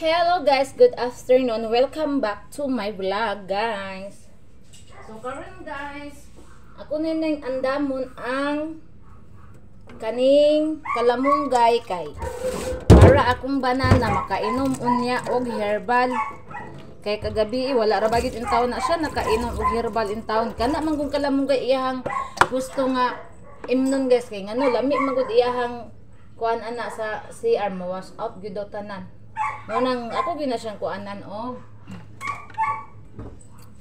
Hello guys, good afternoon. Welcome back to my vlog, guys. So karon guys, ako nining andamon ang kaning kalamunggay kay para akong banana makainom unya og herbal. Kay kagabi wala ra ba gid in taon na siya nakainom og herbal in taon. Kana man kung kalamunggay iyahang gusto nga imnon guys, kay ngano lami man gud iyahang kuan ana sa CR, mawash out gyud daw tanan. Nang ako gyud na siyang kuanan og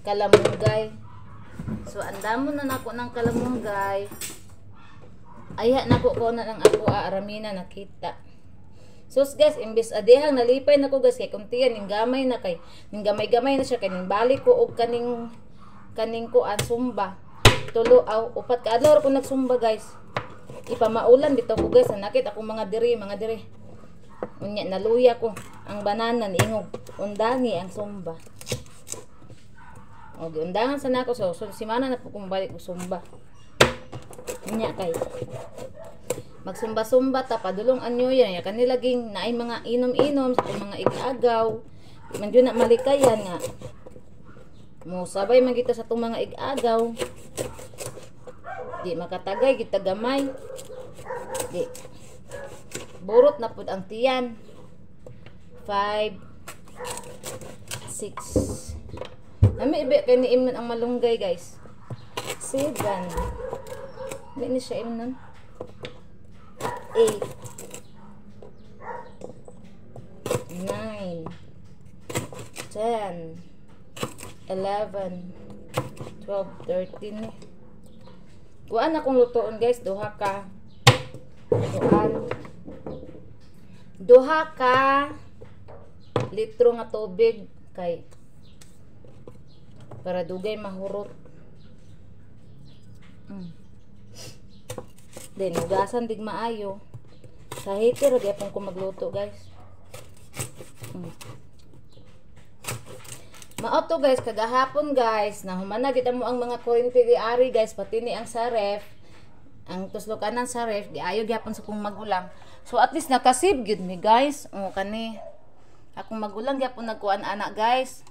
kalamunggay. So andamon na nako ng kalamunggay. Ayha nako ko na ng ako aramina nakita. So guys, imbes adihang nalipay nako guys kay kuntian ning gamay na kay ning gamay-gamay na siya kay ning balik ko og kaning kaning kuan sumba. Tulo aw upat ka adlaw ra ko nagsumba guys. Ipamaulan bitaw ko guys, nakit akong mga diri, mga diri. Unya naluya ko ang banana niingog undangi ang sumba. O giundangan sa nako, so simana na po kung balik og sumba. Unya kay magsumba-sumba ta padulong anyo yan ya kanila ging naay mga inom-inom sa mga igagaw. Man jud na malikayan nga mo sabay man kita sa tong mga igagaw. Di makatagay kita gamay. Di burot na pud ang tiyan. 5 6. Nami ibe kay ni imnon ang malunggay guys. 7. Ni ni siya imnon. 8 9 10 11 12 13. Kuan akong lutoon guys, duha ka. Kuan. Duha ka litro nga tubig kay para dugay mahurot. Then hugasan dig maayo. Sa heater ra gyapon ko magluto guys. Mao to guys, kagahapon guys, nahuman na gid mo ang mga kuryente di ari guys, pati ni ang sa ref, ang tuslokanan sa ref, giayo gyapon sa kong magulang. So at least nakasave gyud mi guys. O kani akong magulang gyapon nagkuan ana guys.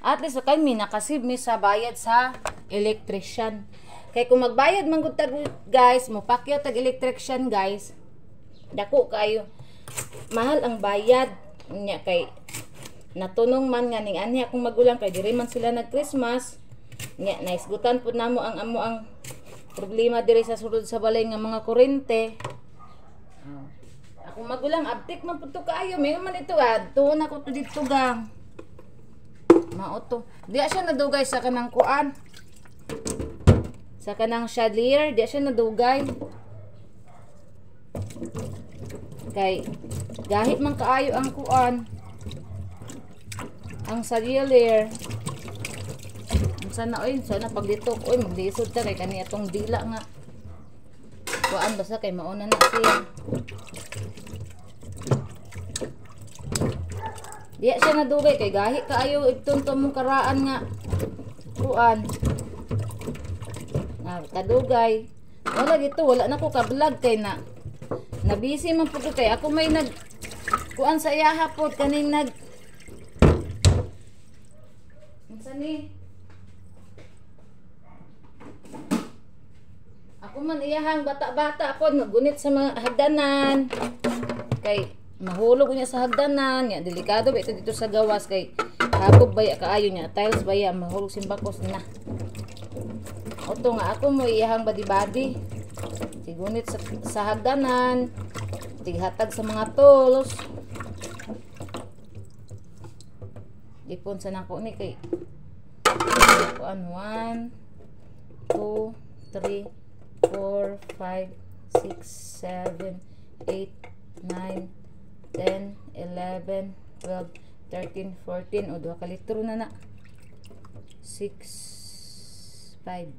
At least kay mi nakasave mi sa bayad sa electrician. Kay kung magbayad man gud tag guys, mo pakyaw tag electrician guys. Dako kayo. Mahal ang bayad nya kay natunong man nga ning anhi akong magulang kay diri man sila nag-Christmas. Nya naisgutan pud namo ang amo ang problema diri sa sulod sa balay nga mga kuryente. Akong magulang abtik man pud to kaayo, may man ito tuon ako to didto gang. Mao to. Di siya nadugay sa kanang kuan. Sa kanang chandelier, di siya nadugay. Kay gahit man kaayo ang kuan. Ang chandelier. Sana oy, sana paglitok oy maglisod ta kay kani atong dila nga. Kuan basta kay mauna na siya. Diya siya nadugay kay gahi kaayo idton to mong karaan nga kuan. Na kadugay. Wala dito, wala na ko ka-vlog kay na. Nabisi man pud ko kay ako may nag kuan sa iyaha pod kaning nag unsa ni? Ako man iyahang bata-bata pod naggunit sa mga hagdanan. Kay mahulog niya sa hagdanan, nya delikado ba ito dito sa gawas kay hakob baya kaayo niya, tiles baya mahulog simbakos na. Oto nga ako mo iyahang badi-badi. Tigunit sa hagdanan, tighatag sa mga tools. Ipon sa nako ni kay kuan 1 2 3 4 5 6 7 8 9 10 11 12 13 14 o duha ka litro na na. 6 5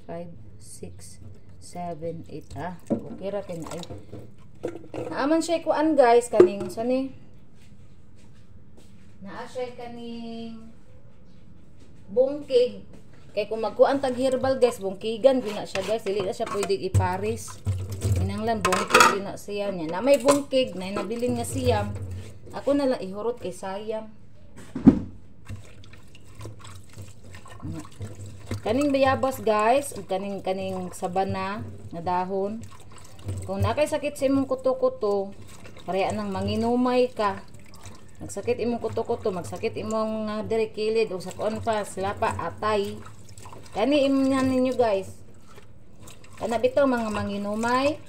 5 6 7 8. Ah, okay ra kay na ay. Naaman siya kuan guys kaning sa ni. Naa siya kaning bungkig. Kay kung magkuan tag herbal guys, bungkigan gyud na siya guys, dili na siya pwede iparis. Inang Kinahanglan bungkig na siya niya. Na may bungkig na nabilin nga siyam. Ako na lang ihurot kay sayang. Kaning bayabas guys, ug kaning sabana nga dahon. Kung naa kay sakit sa imong kuto-kuto, pareha nang manginumay ka. Magsakit imong kuto-kuto, magsakit imong diri kilid o sa kuan pa sila pa atay. Kani imnan ninyo guys. Kana bitaw mga manginumay.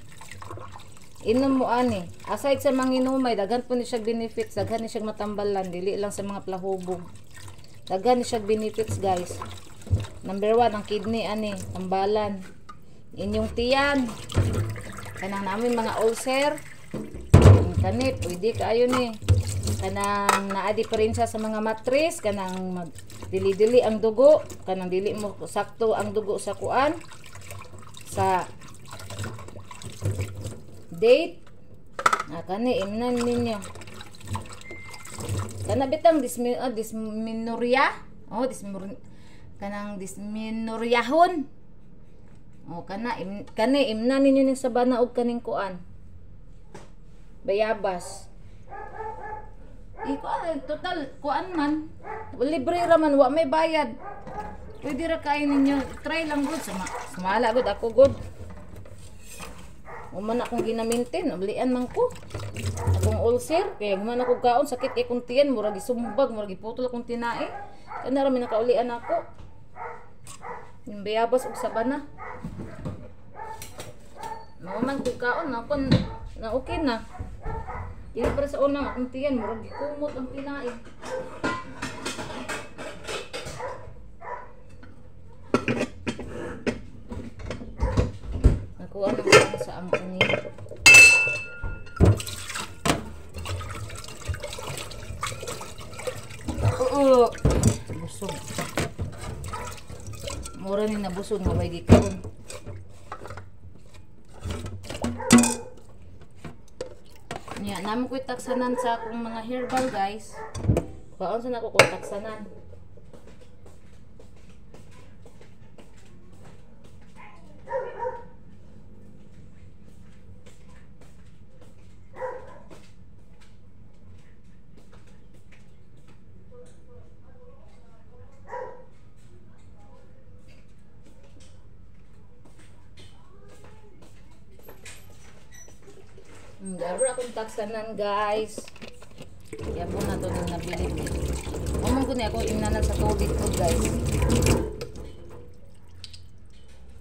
Inom mo ani. Aside sa manginumay, daghan po ni siya benefits, daghan ni siya matambalan, dili lang sa mga plahubog. Daghan ni siya benefits guys. Number 1, ang kidney ani, tambalan. Inyong tiyan. Kanang namin mga ulcer. Ang kani, pwede kaayo ni. Kanang naa diferensya sa mga matris, kanang mag dili-dili ang dugo, kanang dili mo sakto ang dugo sa kuan sa date. Ah, kani imnan ninyo. Kana bitang dysmenorrhea. Oh, kanang dysmenorrheahon. Oh, kana kani imnan ninyo ning sabana og kaning kuan. Bayabas. Iko total kuan man. Libre ra man, wa may bayad. Pwede ra kayo ninyo. Try lang gud sumala gud ako gud. Human akong ginamintin, oblian man ko. Akong ulcer, kaya human ako kaon, sakit kay kong tiyan, murag isumbag, murag iputol akong tinae. Kana ra mi nakaulian ako. Yung bayabas og sabana. Mao man ko kaon, ako na okay na. Dili para sa una akong tiyan, murag gikumot ang tinae. Nakuha na sa ang kani. Oo. Busog. Mura ni nabusog nga way gikaon. Nya, namo ko'y taksanan sa akong mga herbal guys. Baon sa nako kong taksanan. Daro akong taksanan guys. Kaya po na ito nang nabili. Umang ko niya ako imnanan sa tubig ko guys.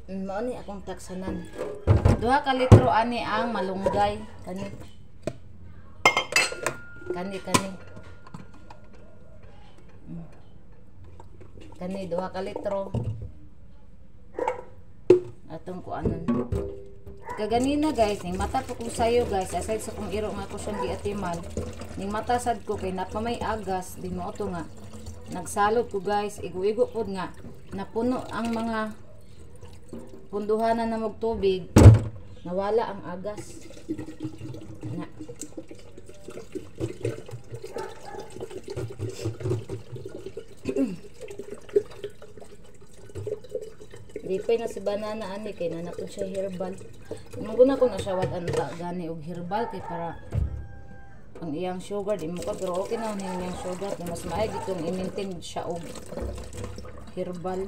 Mao ni akong taksanan. 2 ka litro ani ang malunggay. Kani. Kani kani. Kani 2 ka litro. Atong kuanan. Kaganina guys, ning mata po ko sayo guys, aside sa kung iro nga ko siyang giatiman, ning mata sad ko kay napamay agas, di mo to nga. Nagsalod ko guys, igo-igo pod nga napuno ang mga punduhanan na og tubig, nawala ang agas. Na. Lipay na si banana ani kay nanapon siya herbal. Manguna ko na siya wat anta gani og herbal kay para ang iyang sugar di mo ka, pero okay na ang iyang sugar, mas maay gitong i-maintain siya og herbal.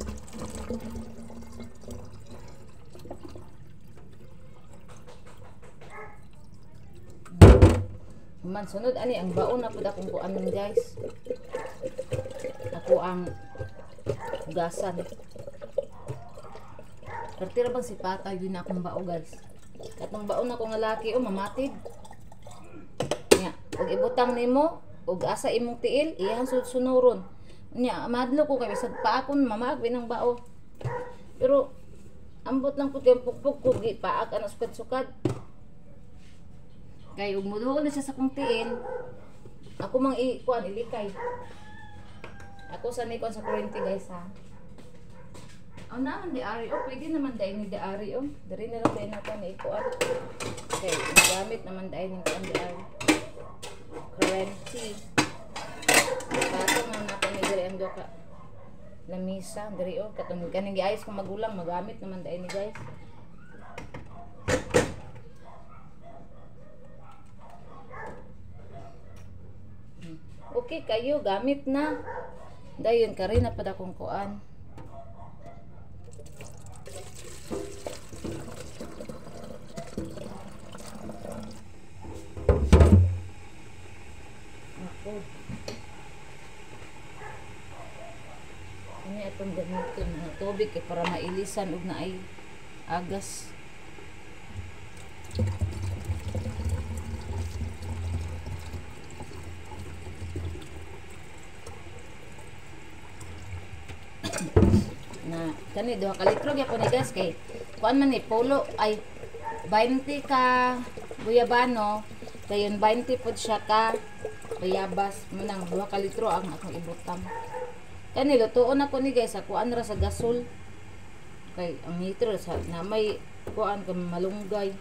Man sunod ani ang baon na pud akong kuanon guys. Ako ang hugasan. Kartira bang si patay yun na akong bao guys. Katong baon ako nga laki o mamatid. Nya, og ibutang nimo og asa imong tiil, iyahan sunuron. Nya, madlo ko kay bisag pa akon mamaag ng bao. Pero ambot lang pud kay pukpuk ko gi paag ana sukad-sukad. Kay ug muduol na siya sa kong tiil. Ako mang ikuan ilikay. Ako sa ni kuan sa kuryente guys ha. Oh, naman di ari oh, pwede naman dai ni di ari oh. Diri na lang dai nako ni ikuan. Okay, gamit naman dai ni kuan di ari. Kurente. Pato man nako ni diri ang duha ka lamisa diri oh, katong kaning giayos kong magulang magamit naman dai ni guys. Okay kayo gamit na. Dayon kari na pud akong kuan. Ako. Ini atong gamiton na tubig kay para mailisan og naay agas. Na kani 2 ka litro gyapon ni guys kay kuan man ni polo ay 20 ka guyabano, dayon 20 pod siya ka bayabas, munang 2 ka litro ang akong ibutang. Kani lutuon ako ni guys sa kuan ra sa gasol. Kay ang litro sa na may kuan ka malunggay.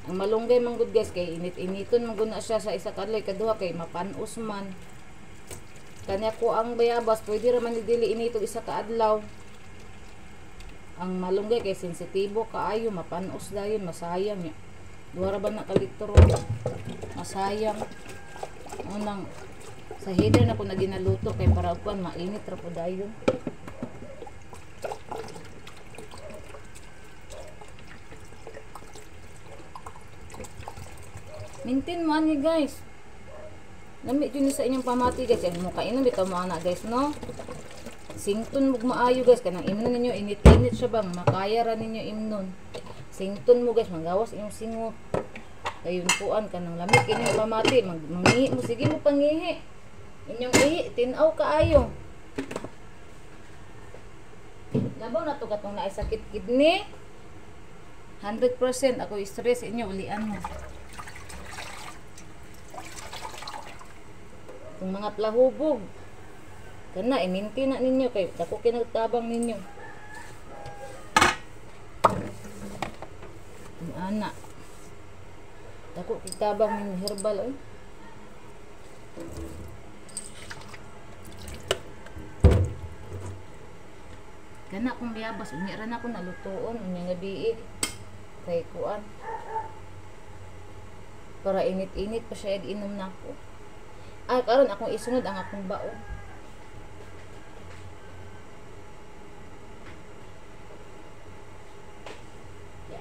Ang malunggay man gud guys kay init-initon man gud na siya sa isa ka adlaw, kaduha kay mapanos man. Kani ako ang bayabas pwede ra man dili initog isa ka adlaw. Ang malunggay kay sensitibo kaayo, mapanos dayon, masayang ya. Duha ra ba na ka litro? Masayang. Unang sa heater na ko na ginaluto kay para kuan mainit ra po dayon. Maintain mo ani guys. Lami jud ni sa inyong pamati guys. Yan mo kainom bitaw mo ana guys no. Sington mo maayo guys kanang imnon ninyo init-init siya bang makaya ra ninyo imnon. Sington mo guys manggawas inyong singot. Dayon kuan kanang lami inyong pamati mangihi mo, sige mo pangihi. Inyong ihi tin-aw kaayo. Labaw na to katong naay sakit kidney. 100% ako stress inyo ulian mo. Kung mga plahubog kana iminti na ninyo kay dako kinagtabang ninyo. Ana dako kitabang ninyo herbal oy. Kana kung biyabas unya ra na ko nalutoon unya gabi kay kuan para init-init pa siya inom nako. Ay karon akong isunod ang akong bao.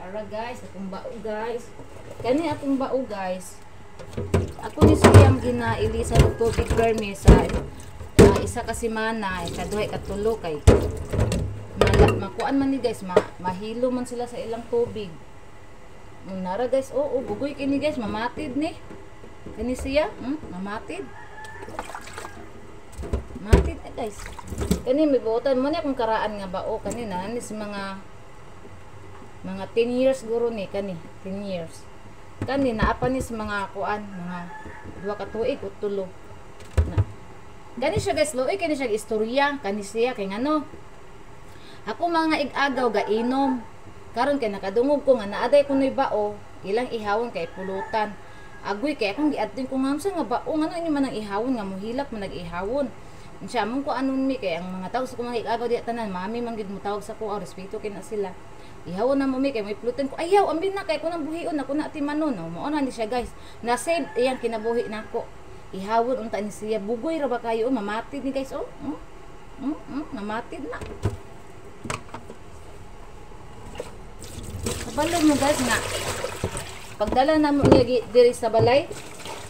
Ara guys, akong bao guys. Kani akong bao guys. Ako ni siyang ginailisan og tubig permi sa isa ka semana, kaduha katulo kay makuan man ni guys, mahilo man sila sa ilang tubig. Nara guys, oo, bugoy kini guys, mamatid ni. Kani siya, mamatid. Matid na guys. Kani may buotan mo ni akong karaan nga bao kani na ni sa mga 10 years guro ni kani, 10 years. Kani naa pa ni sa mga kuan, mga 2 ka tuig o 3. Na. Kani siya guys, luoy kani siya istorya, kani siya kay ngano. Ako mga ig-agaw gainom. Karon kay nakadungog ko nga naaday kunoy bao, ilang ihawon kay pulutan. Agoy kay akong giadtoy ko nga sa nga bao ngano inyo man ang ihawon nga mohilak man nag-ihawon. Unsa among ko anon mi kay ang mga tawag sa ko mga ig-agaw diha tanan, mami man gid mo tawag sa ko, respeto kay na sila. Ihawon na mo mi kay may pulutan ko. Ayaw ambin na kay ko nang buhion ako na timanon. No, mao na ni siya guys. Na save iyang kinabuhi nako. Ihawon unta ni siya bugoy ra ba kayo mamatid ni guys oh. Mamatid na. Kabalo mo guys nga pagdala na mo niya diri sa balay,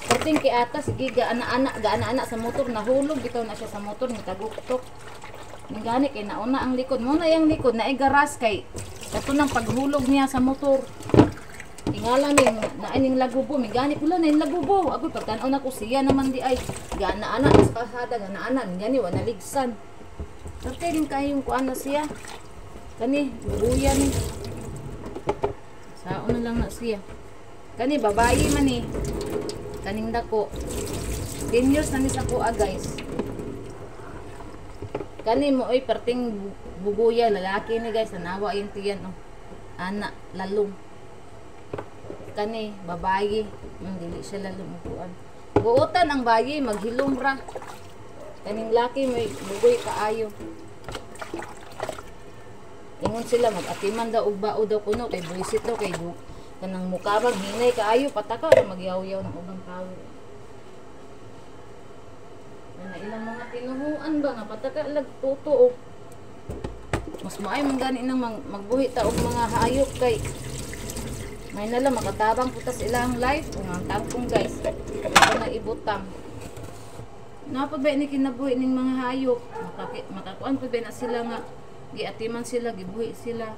perting kay ata sige gaana-ana sa motor, nahulog bitaw na siya sa motor ni taguktok. Gani kay nauna ang likod mo na yang likod na garas kay kato nang paghulog niya sa motor. Ingala ni naaning lagubo, mi gani pula na lagubo. Agoy pagtan-aw nako siya naman di ay gaana-ana sa kalsada, gaana-ana gani wa naligsan. Perting din kayong kuan na siya. Kani buya ni. Saon na lang na siya. Kani babae man ni. Kaning dako. 10 years na ni sa kuha guys. Kani mo oy perting buguya lalaki ni guys, nanawa yung tiyan oh. Ana lalong. Kani babae, dili siya lalong upuan. Buotan ang bayi maghilom ra. Kaning laki may bugoy kaayo. Ingon sila mag-atiman daw og bao daw kuno kay buisit daw kay kanang mukha maghinay kaayo pataka ra magyaw-yaw ng ubang tawo. Na ilang mga tinuhuan ba nga pataka lag tuto oh. Mas maayo man gani nang magbuhi ta og mga hayop kay may na lang makatabang putas ilang life kung ang tangkong guys. Ako na ibutang. Napod ba ni kinabuhi ning mga hayop? Makakuan pud ba na sila nga giatiman sila, gibuhi sila.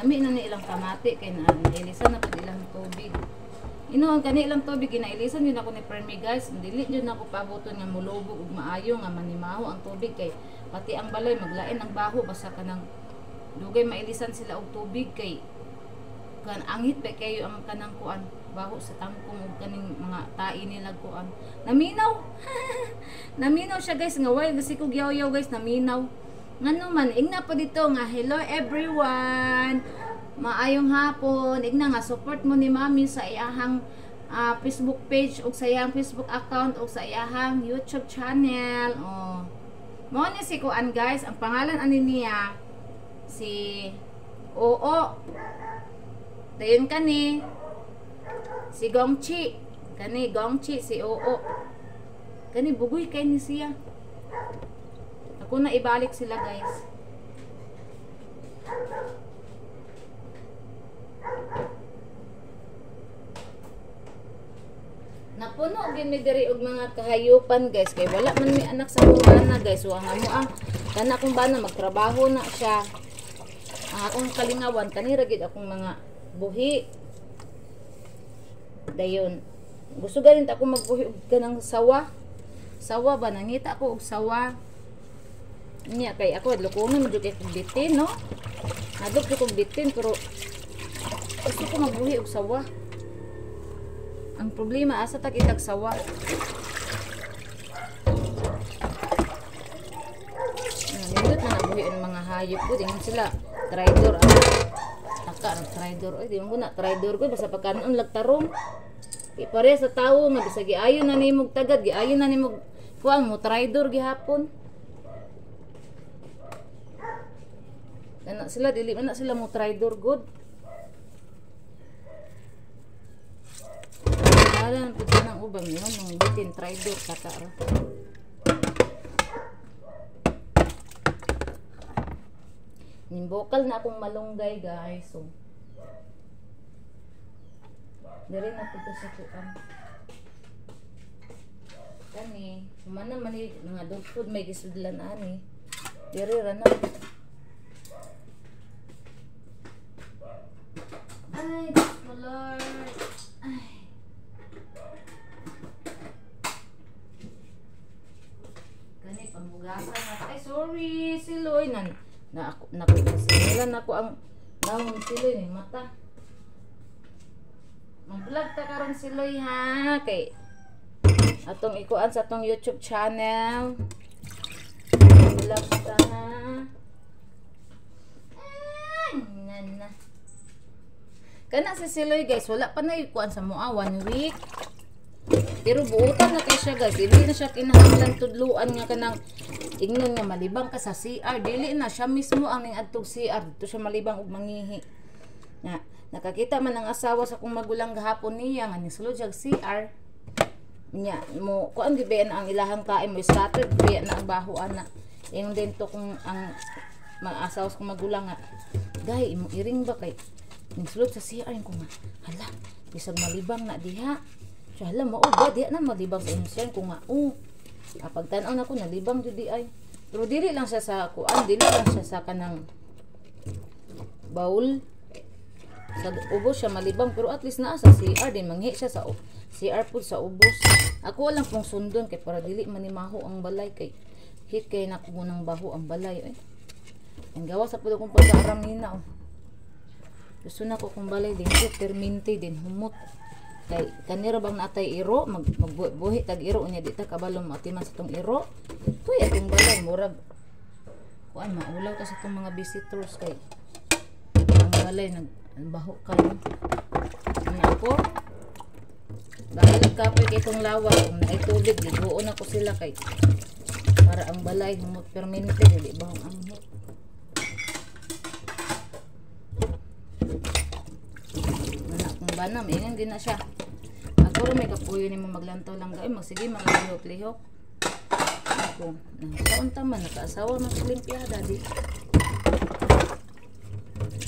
Nami na ni ilang kamati kay na nailisan na pud ilang tubig. Ino ang kani ilang tubig ginailisan yun ako ni Permi guys. Dili jud nako pabuton nga mulubog ug maayo nga manimaho ang tubig kay pati ang balay maglain ang baho basta kanang dugay mailisan sila og tubig kay kan angit pa kayo ang kanang kuan baho sa tangkong og kaning mga tai nila kuan. Naminaw. Naminaw siya guys nga why kasi kog yaw-yaw guys naminaw. Ngano man ingna po dito nga hello everyone. Maayong hapon. Igna nga support mo ni Mami sa iyahang Facebook page ug sa iyang Facebook account ug sa iyahang YouTube channel. Oh. Mao ni si kuan guys, ang pangalan ani niya si Oo. Dayon kani si Gongchi. Kani Gongchi si Oo. Kani bugoy kay ni siya. Ako na ibalik sila guys. Napuno gyud mi diri og mga kahayupan guys kay wala man mi anak sa akong bana guys. So ang amo ang kana akong bana magtrabaho na siya. Ang akong kalingawan kanira gyud akong mga buhi. Dayon gusto ganin ta ako magbuhi og kanang sawa. Sawa ba nangita ako og sawa. Niya kay ako adlokongan man jud kay kog bitin no. Adlok jud kog bitin pero gusto ko magbuhi og sawa. Ang problema asa ta kitag sawa. Nindot na nabuhi ang mga hayop ko dingon sila traidor ang taka ang traidor oy di mo na traidor ko basta pagkanon lagtarong. Di pare sa tawo nga bisag giayo na nimog tagad giayo na nimog kuan mo traidor gihapon. Kana sila dili man na sila mo traidor good. Wala pud nang ubang yun nang bitin traidor taka ra. Nimbokal na akong malunggay guys. So diri na pud sa kuan. Kani, humana man ni mga dog food may gisudlan ani. Diri ra na. Ay, Diyos ko Lord. Ay. Kani panghugasan na. Ay, sorry, siloy nan. Na ako nakusilan ako ang naon siloy ni mata. Mag-vlog ta karon siloy ha kay atong ikuan sa atong YouTube channel. Vlog ta ha. Ay, nana. Kana si Siloy guys, wala pa na ikuan sa mua 1 week. Pero buutan na kay siya guys, dili na siya kinahanglan tudluan nga kanang ingnon nga malibang ka sa CR, dili na siya mismo ang ning adtog CR, dito siya malibang og mangihi. Na nakakita man ang asawa sa akong magulang gahapon niya nga nisulod siya CR. Nya mo kuan gi ba ang ilahang kain mo scattered ba na ang baho ana. Ingon din to kung ang mga asawa sa akong magulang nga, gay imong iring ba kay nisulod sa CR ko nga hala bisag malibang na diha. So hala mao ba diha na malibang sa imong CR ko nga oh. Pagtan-aw nako nalibang jud di ay. Pero dili lang siya sa kuan, dili lang siya sa kanang bowl. Sa ubos siya malibang pero at least naa sa CR din manghi siya sa CR pud sa ubos. Ako lang pong sundon kay para dili manimaho ang balay kay hit kay nako nang baho ang balay eh. Ang gawa sa pud akong pagkaaram nina oh. Gusto na ko kung balay din ko permente din humot. Kay kanira bang natay iro magbuhi tag iro unya di ta kabalo maatiman sa tong iro. Tuy atong balay murag kuan maulaw ta sa tong mga visitors kay ang balay nag baho kayo. Ano ako? Dahil kapoy kay itong lawa kung naay tubig liguon ako sila kay para ang balay humot permente dili bahong amhot. Bana, maingan din na siya. Ako may kapuyo nimo maglantaw lang gay, magsige mga lihok-lihok. Ako, nakaunta man, nakaasawa man sa Olimpiada di.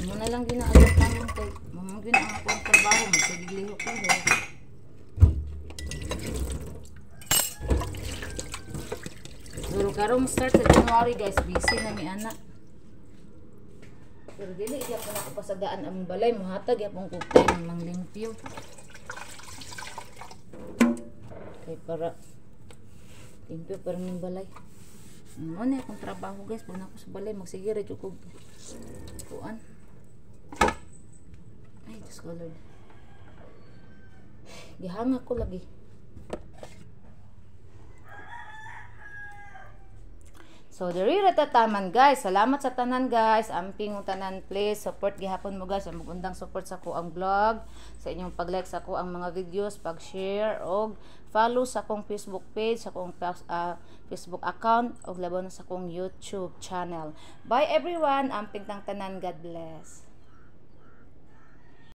Mo na lang ginaagad namin kay mo gyud ang akong trabaho, magsige lihok-lihok. Pero karong start sa January guys, busy na mi ana. Pero dili gyapon ako pasadaan ang balay, muhatag gyapon ko time manglimpyo. Kay para limpyo pero ning balay. Mo na akong trabaho guys, pag ako sa balay magsige ra jud kog kuan. Ay, Diyos ko Lord. Gihanga ko lagi. So, diri ra tataman guys. Salamat sa tanan guys. Amping tanan, please support gihapon mo guys. Ang magundang support sa ko ang vlog, sa inyong pag-like sa ko ang mga videos, pag-share og follow sa akong Facebook page, sa akong Facebook account og labaw na sa akong YouTube channel. Bye everyone. Amping tang tanan. God bless.